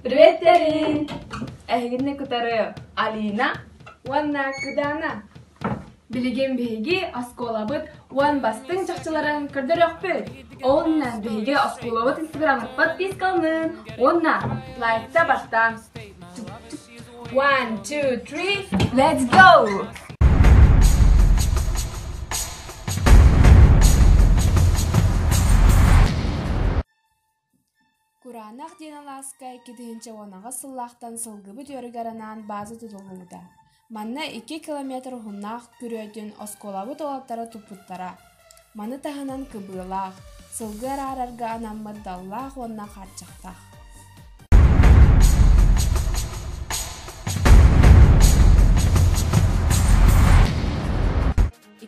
Приветтерин! Эһигини кытары Алина уонна Кыдаана. Билигин биһиги оскуолабыт уон бастыҥ чахчыларын көрдөрүөхпүт. Онно биһиги оскуолабыт инстаграмыт подпискаланын уонна лайкта бастаан. One, two, three, let's go! Кураанах диэн алааска 2018 сыллаахтан сылгыбыт үөрүгэр анаан бааза тутуллубута. Манна 2 километр уһуннаах күрүөтүн оскуолабыт уолаттара туппуттара. Маны таһынан кыбыылаах, сылгы араарарга анаммыт даллаах уонна хааччахтаах.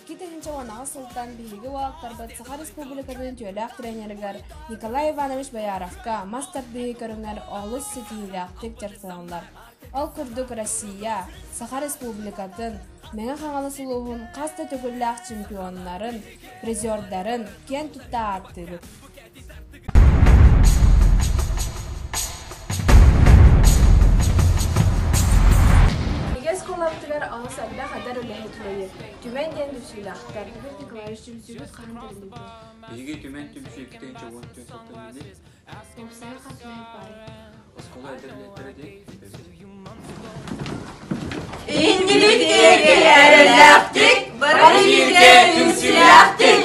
2018 сылтан биһиги уолаттарбыт Саха Республикатын үтүөлээх тренеригэр Николай Иванович Бояровка мас тардыһыы көрүҥэр олус ситиһиилээхтик дьарыктаналлар. Ол курдук Россия, Саха Республикатын, Мэҥэ Хаҥалас улууһун хас да төгүллээх чемпионнарын, призердарын киэн тутта ааттыыбыт. Бигэ оскуолабытыгар олус элбэх эдэр үлэһит үлэлиир. Түмэн диэн түмсүүлээхтэр. Игорь Николаевич түмсүүбүт хаһан тэриллибитий? Биһиги Түмэн түмсүү 2014 сылтан үлэлиир. Уопсайа хас үлэһит баарый? Оскуола эдэр үлэһиттэрэ диэн Иннибит диэки эрэллээхтик, бары бииргэ түмсүүлээхтик!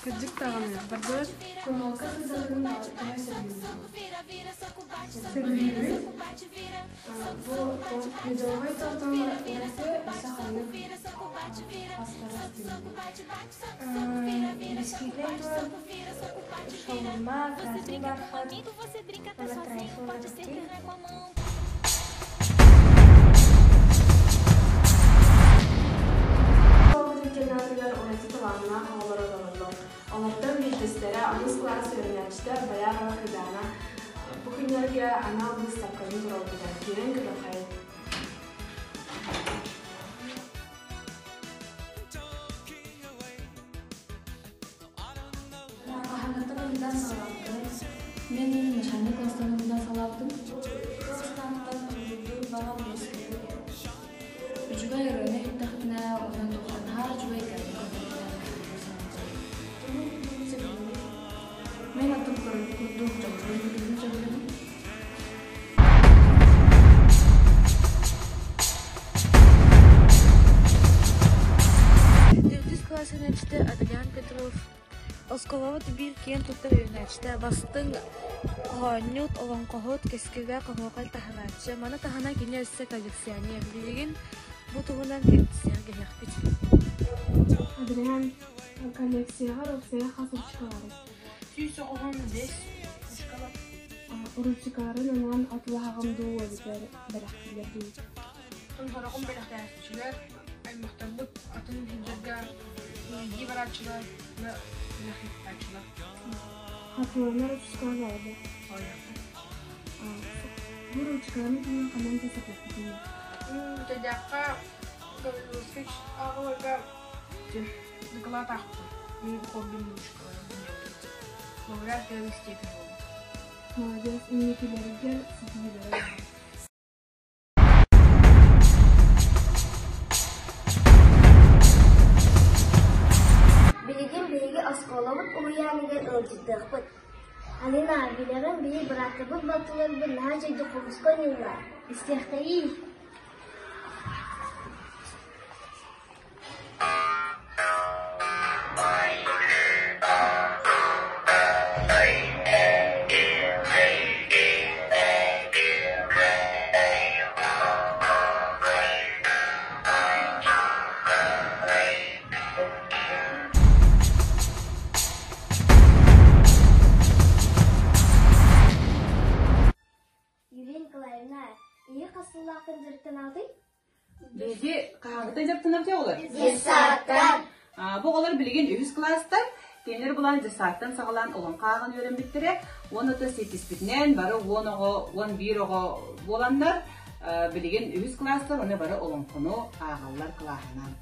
Кырдьык даҕаны, бардылар Кумалка сылдьалларын төһө сөбүлүүгүн? Сөбүлүүбүн. Бу медовай тортан ураты өссө ханнык астары астыыбын? Бисквитнэй торт, шаурма, красный бархат, уонна трайфл торты. Оҕобут интернатыгар ураты талааннаах оҕолор олороллор. Олортон биирдэстэрэ онус кылаас үөрэнээччитэ Боярова Кыдаана бу күннэргэ анал быыстапканы туруорбута. Киирэн көрүөххэйиҥ. Хаһааҥҥыттан ыйытан саҕалаабыккыный? Мин начальник класстан ыйытан саҕалаабытым. Кылаастаахтан уруһуйдуур баҕам үөскээбит. Үчүгэй ырыаны иһиттэхпинэ уонна туохтан наһаа үчүгэй кэлэн көрдөхпүнэ Тугу сөбүлүүгүн? Мин атын курдук дьоҥҥо ыытыытын сөбүлүүбүн. Төрдүс кылаас үөрэнээччитэ Адриан Петров Оскуолабыт биир киэн туттар үөрэнээччитэ, бастыҥ хоһоонньут, олоҥхоһут, кэскилгэ оһуохай таһынааччы. Маны таһынан кини өссө коллекционер. Билигин бу туһунан кэпсиэхпит. Адриан, коллекцияҕар уопсайа хас ручка баарый? 195 ручкалар. Ручкаларын анаан атылаһаҕын дуу эбэтэр бэлэхтииллэр дуу? Сороҕун бэлэхтээччилэр, аймахтарбыт атын сылдьарга үөрдии барааччылар, бэлэхтээччилэр. Хатыланар ручкалар бааллар. Бу ручкаларын туһунан ханан да сатыахпытый? Бүтэйдээххэ Гавриловскай ааҕыларга дакылаат аахпытым. Мин хоббим ручкаларым Лауреат первой степени буолбут. Молодец, инникилэригэр ситиһиилэри баҕарабын. Билигин биһиги оскуолабыт уһуйааныгар ыалдьыттыахпыт. Алина, билэҕин биһи бырааттарбыт балтыларбыт наһаа үчүгэйдик хомуска оонньууллар. Истиэхтэриий. Юлия Николаевна, ийэ хас сыллаахтан дьарыктанаатый? Биһиги хаһааҥҥыттан дьарыктанар оҕолор? Детсадтан. Бу оҕолор билигин үһүс кылаастар. Кинилэр булан детсадтан саҕалаан олоҥхо ааҕан үөрэммиттэрэ. Уонна то сиэттиспитинэн бары 10 оҕо, 11 оҕо буоланнар Билигин үһүс кылаастар уонна бары олоҥхону ааҕаллар кылааһынан.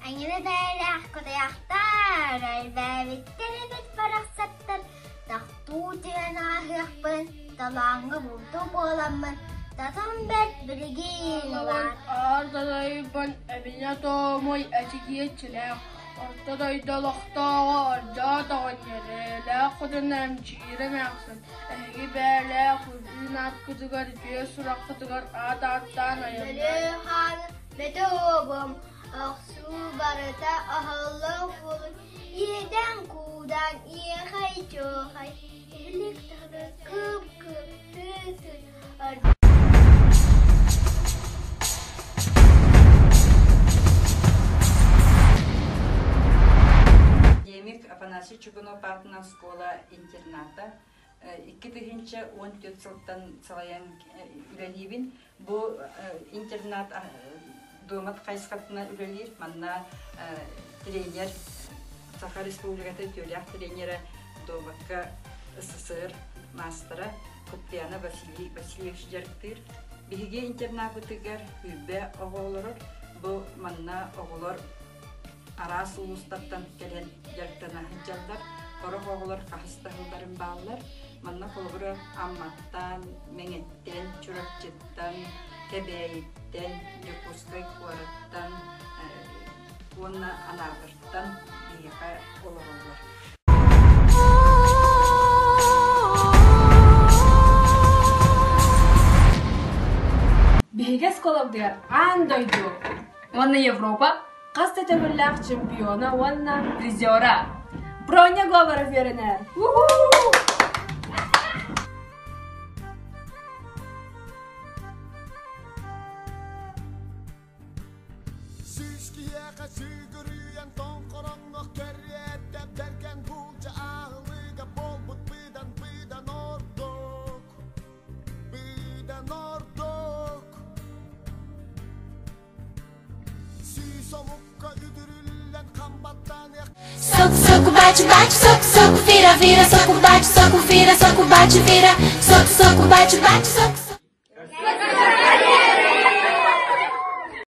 Аҥина бээлээх кутуйахтар, элбээбиттэр эбит барахсаттар, тохтуу түһэн ааһыахпын, талааҥҥа бултуу буоламмын, татым бэрт билигин улаат. Аар далайбын эбинэ тоомой эчигиэччилээх, орто дойду олохтооҕо ордьоот оҕонньор, эйэлээх хотун эмчиирэ эмээхсин, эһиги бээлээх үрдүн ааккытыгар үтүө сураххытыгар аат ааттаан айаннаан. Бөлүөх хааны бөтө уобум, охсуу барыта оһоллоох буолун, иэдээн-куудаан иэхэй-чуохай, иһилик таһыгар кып-кып тыы-тыы Демик Афанасий Чугунов аатынан школа интерната 2014 сылтан салайан үлэлиибин. Бу интернат дуомат хайысхатынан үлэлиир. Манна тренер Саха Республикатын үтүөлээх тренерэ дуобакка СССР маастара Куприяна Василий Васильевич дьарыктыыр. Биһиги интернаппытыгар сүүрбэ оҕо олорор. Бу манна оҕолор араас улуустартан кэлэн дьарыктана сылдьаллар. Сорох оҕолор хаһыс да сылларын бааллар. Манна холобура Амматтан, Мэҥэттэн, Чурапчыттан, Кэбээйиттэн, Дьокуускай куораттан уонна Анаабыртан биһиэхэ олороллор. Биһиги оскуолабытыгар аан дойду уонна Европа хас да төгүллээх чемпиона уонна призера Броня Говоров үөрэнэр. Сүүскиэхэ сүгүрүйэн тоҥхороҥҥо кэриэтэ бэргэн буулдьа аһылыга буолбут быдан быдан ордук быдан ордук Сүүс омукка үтүрүллэн хамбаттаныах Soco, soco, bate, bate, soco, soco, vira, vira, soco, bate, soco, vira, soco, bate, vira, soco, soco, bate, bate, soco.